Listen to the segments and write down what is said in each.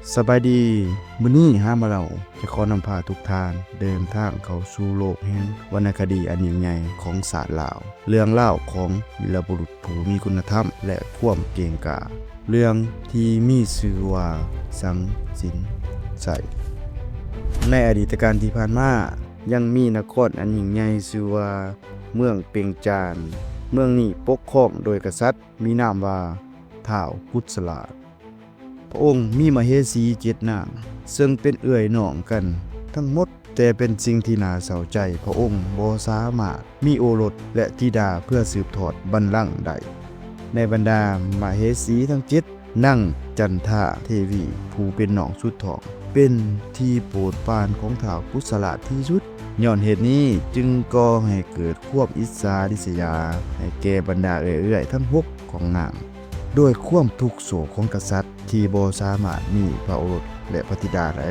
ສະບາຍດີ, ມື້ນີ້ຫາມາເລົ່າ ຈະຂໍນຳພາທຸກທ່ານເດີນທາງເຂົ້າສູ່ໂລກແຫ່ງວັນນະຄະດີອັນຍິ່ງໃຫຍ່ຂອງຊາດລາວ, ເລື່ອງລາວຂອງວີລະບຸລຸດຜູ້ມີຄຸນນະທຳ ແລະ ຄວາມເກັ່ງກ້າ, ເລື່ອງທີ່ມີຊື່ວ່າ ສັງ ສິນ ໄຊ. ໃນອະດີດຕະການທີ່ຜ່ານມາ, ຍັງມີນະຄອນອັນຍິ່ງໃຫຍ່ຊື່ວ່າ ເມືອງເປັ່ງຈານ. ເມືອງນີ້ປົກຄອງໂດຍກະສັດ ມີນາມວ່າ ທ້າວກຸດສະລາດ. ພະອົງມີມະເຫສີເຈັດນາງ, ເຊິ່ງເປັນເອື້ອຍນ້ອງກັນທັງໝົດ, ແຕ່ເປັນສິ່ງທີ່ໜ້າເສົ້າໃຈ, ພະອົງບໍ່ສາມາດມີໂອລົດ ແລະ ທິດາເພື່ອສືບທອດບັນລັງໄດ້. ໃນບັນດາມະເຫສີທັງເຈັດ, ນາງຈັນທາເທວີ ຜູ້ເປັນນ້ອງສຸດທ້ອງ ເປັນທີ່ໂປດປານຂອງທ້າວກຸດສະລາດທີ່ສຸດ. ຍ້ອນເຫດນີ້ຈຶ່ງກໍ່ໃຫ້ເກີດຄວາມອິດສາລິສຍາໃຫ້ແກ່ບັນດາເອື້ອຍໆທັງຫົກຂອງນາງ. ດ້ວຍຄວາມທຸກໂສກຂອງກະສັດທີ່ບໍ່ສາມາດມີພະໂອລົດ ແລະ ພະທິດາໄດ້,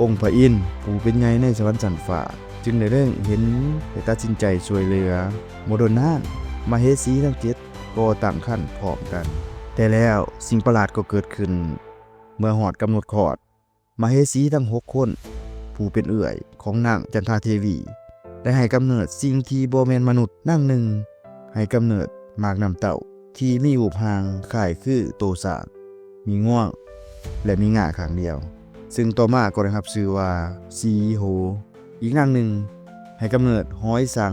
ອົງພະອິນ ຜູ້ເປັນໃຫຍ່ໃນສະຫວັນຊັ້ນຟ້າ ຈຶ່ງໄດ້ເລັງເຫັນ ແລະ ຕັດສິນໃຈຊ່ວຍເຫຼືອ. ບໍ່ດົນນານ, ມະເຫສີທັງເຈັດກໍຕັ້ງຄັນພ້ອມກັນ. ແຕ່ແລ້ວສິ່ງປະຫຼາດກໍເກີດຂຶ້ນ. ເມື່ອຮອດກຳນົດຄອດ, ມະເຫສີທັງຫົກຄົນ ຜູ້ເປັນເອື້ອຍຂອງນາງຈັນທາເທວີ ໄດ້ໃຫ້ກຳເນີດສິ່ງທີ່ບໍ່ແມ່ນມະນຸດ. ນາງໜຶ່ງໃຫ້ກຳເນີດໝາກນ້ຳເຕົ້າທີ່ມີຮູບຮ່າງຄ້າຍຄືໂຕຊ້າງ, ມີງວງ ແລະ ມີງາຂ້າງດຽວ, ເຊິ່ງຕໍ່ມາກໍໄດ້ຮັບຊື່ວ່າ ສີໂຫ. ອີກນາງໜຶ່ງໃຫ້ກຳເນີດຫອຍສັງ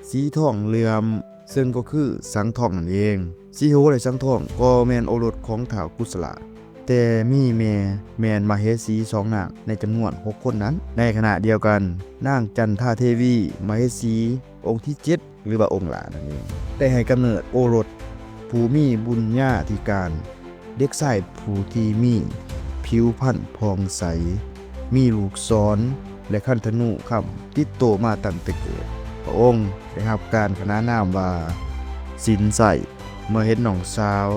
ສີທອງເຫຼື້ອມ, ເຊິ່ງກໍຄືສັງທອງນັ້ນເອງ. ສີໂຫ ແລະ ສັງທອງກໍແມ່ນໂອລົດຂອງທ້າວກຸດສະລາດ, ແຕ່ມີແມ່ແມ່ນມະເຫສີສອງນາງໃນຈຳນວນຫົກຄົນນັ້ນ. ໃນຂະນະດຽວກັນ, ນາງຈັນທາເທວີ ມະເຫສີອົງທີເຈັດ ຫຼືວ່າອົງຫຼ້ານັ້ນເອງ ໄດ້ໃຫ້ກຳເນີດໂອລົດຜູ້ມີບຸນຍາທິການ, ເດັກຊາຍຜູ້ທີ່ມີຜິວພັນຜ່ອງໃສ, ມີລູກສອນ ແລະ ຄັນທະນູຄຳຕິດໂຕມາຕັ້ງແຕ່ເກີດ. ພະອົງໄດ້ຮັບການຂະໜານນາມວ່າ ສິນໄຊ. ເມື່ອເຫັນນ້ອງສາວ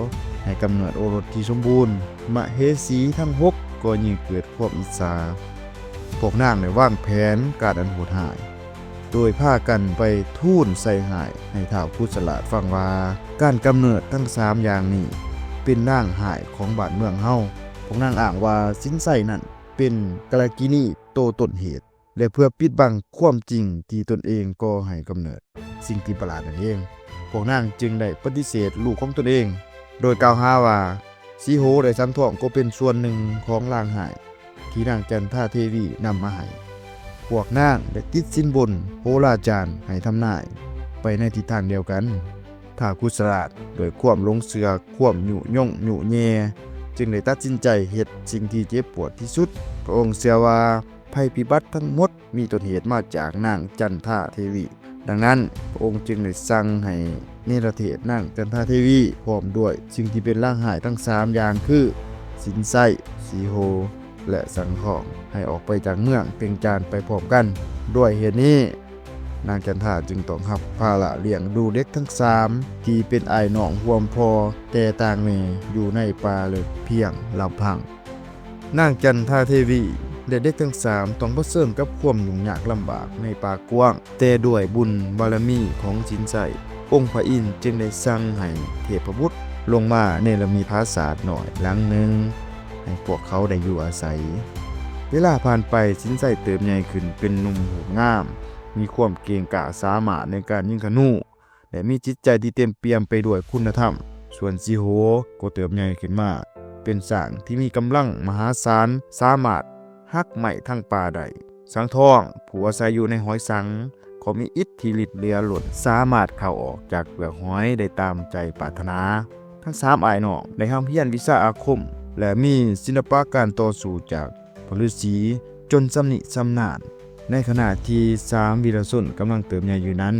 ໃຫ້ກຳເນີດໂອລົດທີ່ສົມບູນ, ມະເຫສີທັງຫົກກໍຍິ່ງເກີດຄວາມອິດສາ. ພວກນາງໄດ້ວາງແຜນການອັນໂຫດຮ້າຍ ໂດຍພາກັນໄປທູນໃສ່ຮ້າຍໃຫ້ທ້າວກຸດສະລາດຟັງວ່າ ການກຳເນີດທັງສາມຢ່າງນີ້ເປັນລາງຮ້າຍຂອງບ້ານເມືອງເຮົາ. ພວກນາງອ້າງວ່າສິນໄຊນັ້ນເປັນກາລະກິນີໂຕຕົ້ນເຫດ ແລະ ເພື່ອປິດບັງຄວາມຈິງທີ່ຕົນເອງກໍ່ໃຫ້ກຳເນີດສິ່ງທີ່ປະຫຼາດນັ້ນເອງ, ພວກນາງຈຶ່ງໄດ້ປະຕິເສດລູກຂອງຕົນເອງ ໂດຍກ່າວຫາວ່າ ສີໂຫ ແລະ ສັງທອງກໍເປັນສ່ວນໜຶ່ງຂອງລາງຮ້າຍ ທີ່ນາງຈັນທາເທວີນຳມາໃຫ້. ພວກນາງໄດ້ຕິດສິນບົນໂຫລາຈານໃຫ້ທຳນາຍໄປໃນທິດທາງດຽວກັນ. ທ້າວກຸດສະລາດ ດ້ວຍຄວາມຫຼົງເຊື່ອ, ຄວາມຍຸຍົງຍຸແຍ່, ຈຶ່ງໄດ້ຕັດສິນໃຈເຮັດສິ່ງທີ່ເຈັບປວດທີ່ສຸດ. ພະອົງເຊື່ອວ່າໄພພິບັດທັງໝົດ ມີຕົ້ນເຫດມາຈາກນາງຈັນທາເທວີ. ດັ່ງນັ້ນ, ພະອົງຈຶ່ງໄດ້ສັ່ງໃຫ້ເນລະເທດນາງຈັນທາເທວີ ພ້ອມດ້ວຍສິ່ງທີ່ເປັນລາງຮ້າຍທັງສາມຢ່າງຄື ສິນໄຊ, ສີໂຫ ແລະ ສັງທອງ ໃຫ້ອອກໄປຈາກເມືອງເປັ່ງຈານໄປພ້ອມກັນ. ດ້ວຍເຫດນີ້, ນາງຈັນທາຈຶ່ງຕ້ອງຮັບພາລະລ້ຽງດູເດັກທັງສາມ ທີ່ເປັນອ້າຍນ້ອງຮ່ວມພໍ່ແຕ່ຕ່າງແມ່ ຢູ່ໃນປ່າເລິກພຽງລຳພັງ. ນາງຈັນທາເທວີ ແລະ ເດັກທັງສາມ ຕ້ອງປະເຊີນກັບຄວາມຫຍຸ້ງຍາກລຳບາກໃນປ່າກວ້າງ, ແຕ່ດ້ວຍບຸນບາລະມີຂອງສິນໄຊ, ອົງພະອິນຈຶ່ງໄດ້ສັ່ງໃຫ້ເທບພະບຸດລົງມາເນລະມິດປາສາດນ້ອຍຫຼັງໜຶ່ງ ໃຫ້ພວກເຂົາໄດ້ຢູ່ອາໄສ. ເວລາຜ່ານໄປ, ສິນໄຊເຕີບໃຫຍ່ຂຶ້ນເປັນໜຸ່ມຮູບງາມ, ມີຄວາມເກັ່ງກ້າສາມາດໃນການຍິງທະນູ ແລະ ມີຈິດໃຈທີ່ເຕັມປ່ຽມໄປດ້ວຍຄຸນນະທຳ. ສ່ວນສີໂຫກໍເຕີບໃຫຍ່ຂຶ້ນມາເປັນຊ້າງທີ່ມີກຳລັງມະຫາສານ, ສາມາດຫັກໄມ້ທັງປ່າໄດ້. ສັງທອງ ຜູ້ອາໄສຢູ່ໃນຫອຍສັງ ກໍມີອິດທິລິດເຫຼືອລົ້ນ, ສາມາດເຂົ້າອອກຈາກເປືອກຫອຍໄດ້ຕາມໃຈປາດຖະໜາ. ທັງສາມອ້າຍນ້ອງໄດ້ຮ່ຳຮຽນວິຊາອາຄົມ ແລະ ມີສິລະປະການຕໍ່ສູ້ຈາກພະລືສີຈົນຊຳນິຊຳນານ. ໃນຂະນະທີ່ສາມວີລະຊົນກຳລັງເຕີບໃຫຍ່ຢູ່ນັ້ນ,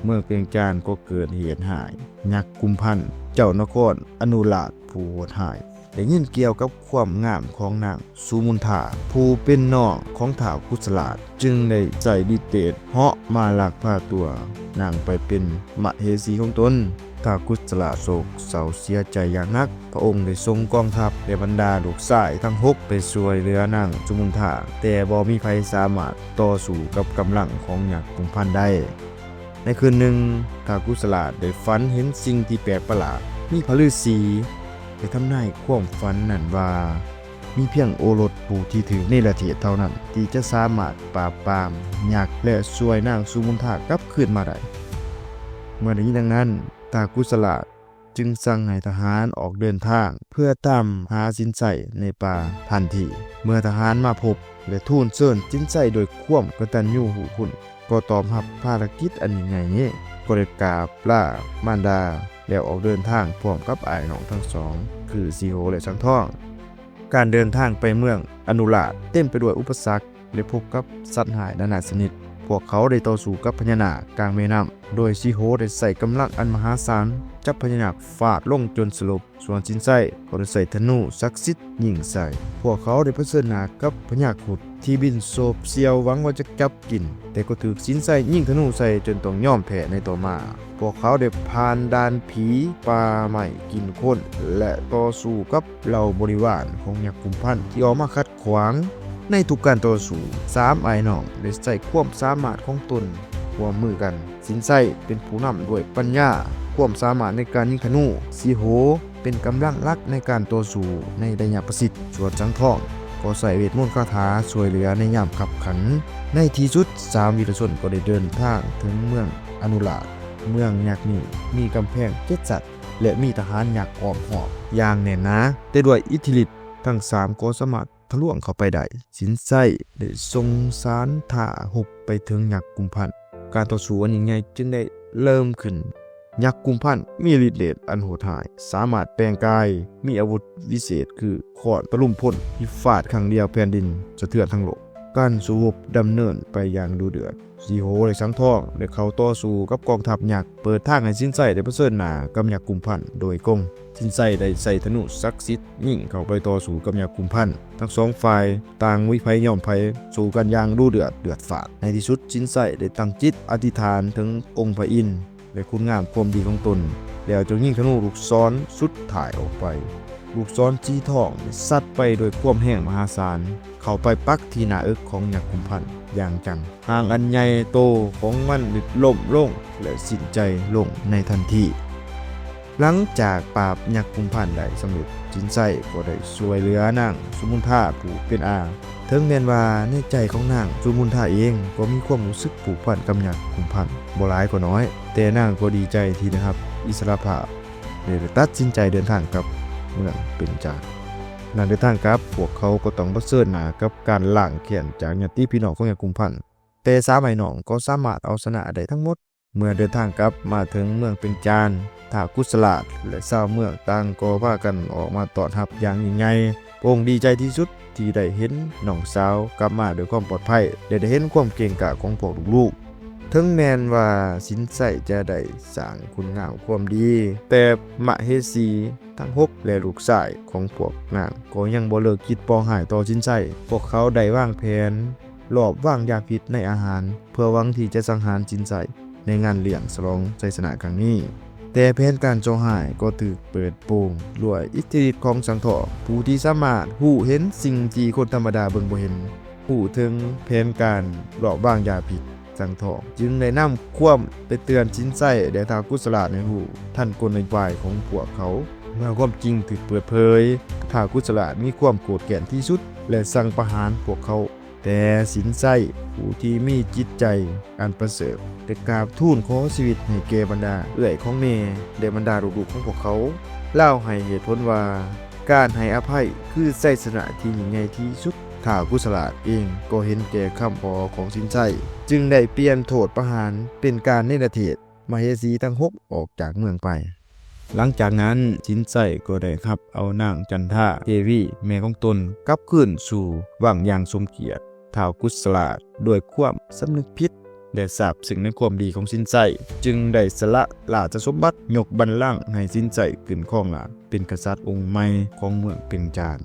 ເມືອງເປັ່ງຈານກໍເກີດເຫດຮ້າຍ. ຍັກກຸມພັນ ເຈົ້ານະຄອນອະນຸລາດຜູ້ໂຫດຮ້າຍ ໄດ້ຍິນກ່ຽວກັບຄວາມງາມຂອງນາງສຸມຸນທາ ຜູ້ເປັນນ້ອງຂອງທ້າວກຸດສະລາດ ຈຶ່ງໄດ້ໃຊ້ລິດເດດເຫາະມາລັກພາຕົວນາງໄປເປັນມະເຫສີຂອງຕົນ. ທ້າວກຸດສະລາດໂສກເສົ້າເສຍໃຈຢ່າງໜັກ. ພະອົງໄດ້ສົ່ງກອງທັບ ແລະ ບັນດາລູກຊາຍທັງຫົກໄປຊ່ວຍເຫຼືອນາງສຸມຸນທາ, ແຕ່ບໍ່ມີໃຜສາມາດຕໍ່ສູ້ກັບກຳລັງຂອງຍັກກຸມພັນໄດ້. ໃນຄືນໜຶ່ງ, ທ້າວກຸດສະລາດໄດ້ຝັນເຫັນສິ່ງທີ່ແປກປະຫຼາດ. ມີພະລືສີໄດ້ທຳນາຍຄວາມຝັນນັ້ນວ່າ ມີພຽງໂອລົດຜູ້ທີ່ຖືກເນລະເທດເທົ່ານັ້ນ ທີ່ຈະສາມາດປາບປາມຍັກ ແລະ ຊ່ວຍນາງສຸມຸນທາກັບຄືນມາໄດ້. ເມື່ອໄດ້ຍິນດັ່ງນັ້ນ, ທ້າວກຸດສະລາດ ຈຶ່ງສັ່ງໃຫ້ທະຫານອອກເດີນທາງເພື່ອຕາມຫາສິນໄຊໃນປ່າທັນທີ. ເມື່ອທະຫານມາພົບ ແລະ ທູນເຊີນສິນໄຊດ້ວຍຄວາມກະຕັນຍູຮູ້ຄຸນ, ກໍຕອບຮັບພາລະກິດອັນຍິ່ງໃຫຍ່ນີ້, ກໍໄດ້ກາບລາມານດາ ແລ້ວອອກເດີນທາງພ້ອມກັບອ້າຍນ້ອງທັງສອງ ຄືຊີໂຮ ແລະ ສັງທອງ. ການເດີນທາງໄປເມືອງອະນຸລາດເຕັມໄປດ້ວຍອຸປະສັກ ແລະ ພົບກັບສັດຮ້າຍນານາຊະນິດ. ພວກເຂົາໄດ້ຕໍ່ສູ້ກັບພະຍານາກກາງແມ່ນ້ຳ, ໂດຍຊີໂຮໄດ້ໃຊ້ກຳລັງອັນມະຫາສານຈັບພະຍານາກຟາດລົງຈົນສະຫຼົບ, ສ່ວນສິນໄຊກໍໄດ້ໃຊ້ທະນູສັກສິດຍິງໃສ່. ພວກເຂົາໄດ້ປະເຊີນໜ້າກັບພະຍາຄຸດທີ່ບິນໂສບສ່ຽວ ຫວັງວ່າຈະຈັບກິນ, ແຕ່ກໍຖືກສິນໄຊຍິງທະນູໃສ່ຈົນຕ້ອງຍອມແພ້ໃນຕໍ່ມາ. ພວກເຂົາໄດ້ຜ່ານດ່ານຜີປ່າໄມ້ກິນຄົນ ແລະ ຕໍ່ສູ້ກັບ ເຫຼົ່າບໍລິວານຂອງຍັກກຸມພັນທີ່ອອກມາຂັດຂວາງ. ໃນທຸກການຕໍ່ສູ້, ສາມອ້າຍນ້ອງໄດ້ໃຊ້ຄວາມສາມາດຂອງຕົນຮ່ວມມືກັນ. ສິນໄຊເປັນຜູ້ນຳດ້ວຍປັນຍາ, ຄວາມສາມາດໃນການຍິງທະນູ, ຊີໂຮເປັນກຳລັງຫຼັກໃນການຕໍ່ສູ້ໃນໄລຍະປະຊິດ, ສ່ວນສັງທອງກໍໃຊ້ເວດມົນຄາຖາຊ່ວຍເຫຼືອໃນຍາມຄັບຂັນ. ໃນທີ່ສຸດ, ສາມວີລະຊົນກໍໄດ້ເດີນທາງເຖິງເມືອງອະນຸລາດ. ເມືອງຍັກນີ້ມີກຳແພງເຈັດສັດ ແລະ ມີທະຫານຍັກອ້ອມຮອບຢ່າງແໜ້ນໜາ, ແຕ່ດ້ວຍອິດທິລິດ ທັງສາມກໍສາມາດທະລວງເຂົ້າໄປໄດ້. ສິນໄຊໄດ້ສົ່ງສານທ້າຮົບໄປເຖິງຍັກກຸມພັນ. ການຕໍ່ສູ້ອັນຍິ່ງໃຫຍ່ຈຶ່ງໄດ້ເລີ່ມຂຶ້ນ. ຍັກກຸມພັນມີລິດເດດອັນໂຫດຮ້າຍ, ສາມາດແປງກາຍ, ມີອາວຸດວິເສດຄືຄ້ອນຕະລຸມພົນທີ່ຟາດຄັ້ງດຽວແຜ່ນດິນສະເທືອນທັງໂລກ. ການສູ້ຮົບດຳເນີນໄປຢ່າງດຸເດືອດ. ຊີໂຮ ແລະ ສັງທອງໄດ້ເຂົ້າຕໍ່ສູ້ກັບກອງທັບຍັກ, ເປີດທາງໃຫ້ສິນໄຊໄດ້ປະເຊີນໜ້າກັບຍັກກຸມພັນໂດຍກົງ. ສິນໄຊໄດ້ໃຊ້ທະນູສັກສິດຍິງເຂົ້າໄປຕໍ່ສູ້ກັບຍັກກຸມພັນ. ທັງສອງຝ່າຍຕ່າງມີໃຜຍອມໃຜ, ສູ້ກັນຢ່າງດຸເດືອດເລືອດຟາດ. ໃນທີ່ສຸດ, ສິນໄຊໄດ້ຕັ້ງຈິດອະທິຖານເຖິງອົງພະອິນ ແລະ ຄຸນງາມຄວາມດີຂອງຕົນ, ແລ້ວຈຶ່ງຍິງທະນູລູກສອນສຸດທ້າຍອອກໄປ. ລູກສອນສີທອງໄດ້ຊັດໄປດ້ວຍຄວາມແຮງມະຫາສານ, ເຂົ້າໄປປັກທີ່ໜ້າເອິກຂອງຍັກກຸມພັນຢ່າງຈັງ. ຮ່າງອັນໃຫຍ່ໂຕຂອງມັນໄດ້ລົ້ມລົງ ແລະ ສິ້ນໃຈລົງໃນທັນທີ. ຫຼັງຈາກປາບຍັກກຸມພັນໄດ້ສຳເລັດ, ສິນໄຊກໍໄດ້ຊ່ວຍເຫຼືອນາງສຸມຸນທາຜູ້ເປັນອາ. ເຖິງແມ່ນວ່າໃນໃຈຂອງນາງສຸມຸນທາເອງກໍມີຄວາມຮູ້ສຶກຜູກພັນກັບຍັກກຸມພັນບໍ່ຫຼາຍກໍໜ້ອຍ, ແຕ່ນາງກໍດີໃຈທີ່ໄດ້ຮັບອິດສະຫຼະພາບ ແລະ ໄດ້ຕັດສິນໃຈເດີນທາງກັບເມືອງເປັນຈານ. ໃນເດີນທາງກັບ, ພວກເຂົາກໍຕ້ອງປະເຊີນໜ້າກັບການລ້າງແຄ້ນຈາກຍາດຕິພີ່ນ້ອງຂອງຍັກກຸມພັນ. ແຕ່ສາມອ້າຍນ້ອງກໍສາມາດເອົາຊະນະໄດ້ທັງໝົດ. ເມື່ອເດີນທາງກັບມາເຖິງເມືອງເປັນຈານ, ທ້າວກຸດສະລາດ ແລະ ຊາວເມືອງຕ່າງກໍພາກັນອອກມາຕ້ອນຮັບຢ່າງຍິ່ງໃຫຍ່. ພະອົງດີໃຈທີ່ສຸດທີ່ໄດ້ເຫັນນ້ອງສາວກັບມາດ້ວຍຄວາມປອດໄພ ແລະ ໄດ້ເຫັນຄວາມເກັ່ງກ້າຂອງພວກລູກໆ. ເຖິງແມ່ນວ່າສິນໄຊຈະໄດ້ສ້າງຄຸນງາມຄວາມດີ, ແຕ່ມະເຫສີທັງຫົກ ແລະ ລູກຊາຍຂອງພວກນາງກໍຍັງບໍ່ເລີກຄິດປອງຮ້າຍຕໍ່ສິນໄຊ. ພວກເຂົາໄດ້ວາງແຜນ ລອບວາງຢາພິດໃນອາຫານ ເພື່ອຫວັງທີ່ຈະສັງຫານສິນໄຊໃນງານລ້ຽງສະຫຼອງໄຊຊະນະຄັ້ງນີ້. ແຕ່ແຜນການເຈາະຮ້າຍກໍຖືກເປີດໂປງດ້ວຍອິດທິລິດຂອງສັງທອງ, ຜູ້ທີ່ສາມາດຮູ້ເຫັນສິ່ງທີ່ຄົນທຳມະດາເບິ່ງບໍ່ເຫັນ. ຮູ້ເຖິງແຜນການລອບວາງຢາພິດ, ສັງທອງຈຶ່ງໄດ້ນຳຄວາມໄປເຕືອນສິນໄຊ ແລະ ທ້າວກຸດສະລາດໃຫ້ຮູ້ທັນກົນນະໂຍບາຍຂອງພວກເຂົາ. ເມື່ອຄວາມຈິງຖືກເປີດເຜີຍ, ທ້າວກຸດສະລາດມີຄວາມໂກດແຄ້ນທີ່ສຸດ ແລະ ສັ່ງປະຫານພວກເຂົາ. ແຕ່ສິນໄຊ ຜູ້ທີ່ມີຈິດໃຈອັນປະເສີດ ໄດ້ກາບທູນຂໍຊີວິດໃຫ້ແກ່ບັນດາເອື້ອຍຂອງແມ່ ແລະ ບັນດາລູກໆຂອງພວກເຂົາ. ລາວໃຫ້ເຫດຜົນວ່າ ການໃຫ້ອະໄພຄືໄຊຊະນະທີ່ຍິ່ງໃຫຍ່ທີ່ສຸດ. ທ້າວກຸດສະລາດເອງກໍເຫັນແກ່ຄຳຂໍຂອງສິນໄຊ ຈຶ່ງໄດ້ປ່ຽນໂທດປະຫານເປັນການເນລະເທດ ມະເຫສີທັງຫົກອອກຈາກເມືອງໄປ. ຫຼັງຈາກນັ້ນ, ສິນໄຊກໍໄດ້ຮັບເອົານາງຈັນທາເທວີ ແມ່ຂອງຕົນ ກັບຄືນສູ່ວັງຢ່າງສົມກຽດ. ທ້າວກຸດສະລາດ ດ້ວຍຄວາມສຳນຶກຜິດ ແລະ ຊາບຊຶ້ງໃນຄວາມດີຂອງສິນໄຊ ຈຶ່ງໄດ້ສະຫຼະລາຊະສົມບັດ ຍົກບັນລັງໃຫ້ສິນໄຊຂຶ້ນຄອງລາດເປັນກະສັດອົງໃໝ່ຂອງເມືອງເປັງຈານ.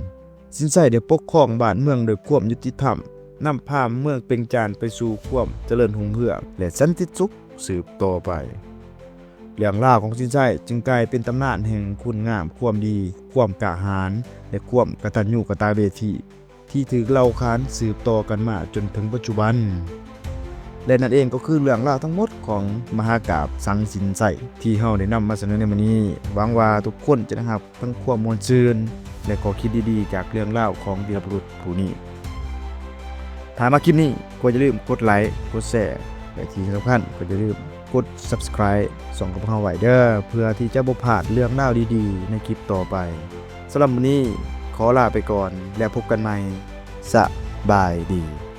ສິນໄຊໄດ້ປົກຄອງບ້ານເມືອງດ້ວຍຄວາມຍຸຕິທຳ, ນຳພາເມືອງເປັງຈານໄປສູ່ຄວາມຈະເລີນຮຸ່ງເຮືອງ ແລະ ສັນຕິສຸກ ສືບຕໍ່ໄປ. ເລື່ອງລາວຂອງສິນໄຊຈຶ່ງກາຍເປັນຕຳນານແຫ່ງຄຸນງາມຄວາມດີ, ຄວາມກ້າຫານ ແລະ ຄວາມກະຕັນຍູກະຕະເວທີ ທີ່ຖືກເລົ່າຂານສືບຕໍ່ກັນມາຈົນເຖິງປັດຈຸບັນ. ແລະ ນັ້ນເອງກໍຄືເລື່ອງລາວທັງໝົດຂອງມະຫາກາບສັງສິນໄຊ ທີ່ເຮົາໄດ້ນຳມາສະເໜີໃນມື້ນີ້. ຫວັງວ່າທຸກຄົນຈະໄດ້ຮັບ ທັງຄວາມມ່ວນຊື່ນ ແລະ ຂໍ້ຄິດດີໆຈາກເລື່ອງລາວຂອງວີລະບຸລຸດຜູ້ນີ້. ຖ້າມັກຄລິບນີ້ກໍຢ່າລືມກົດໄລ, ກົດແຊ ແລະ ທີ່ສຳຄັນກໍຢ່າລືມກົດ Subscribe ຊ່ອງຂອງພວກເຮົາໄວ້ເດີ້ ເພື່ອທີ່ຈະບໍ່ພາດເລື່ອງລາວດີໆໃນຄລິບຕໍ່ໄປ. ສຳລັບມື້ນີ້ຂໍລາໄປກ່ອນ ແລ້ວພົບກັນໃໝ່. ສະບາຍດີ.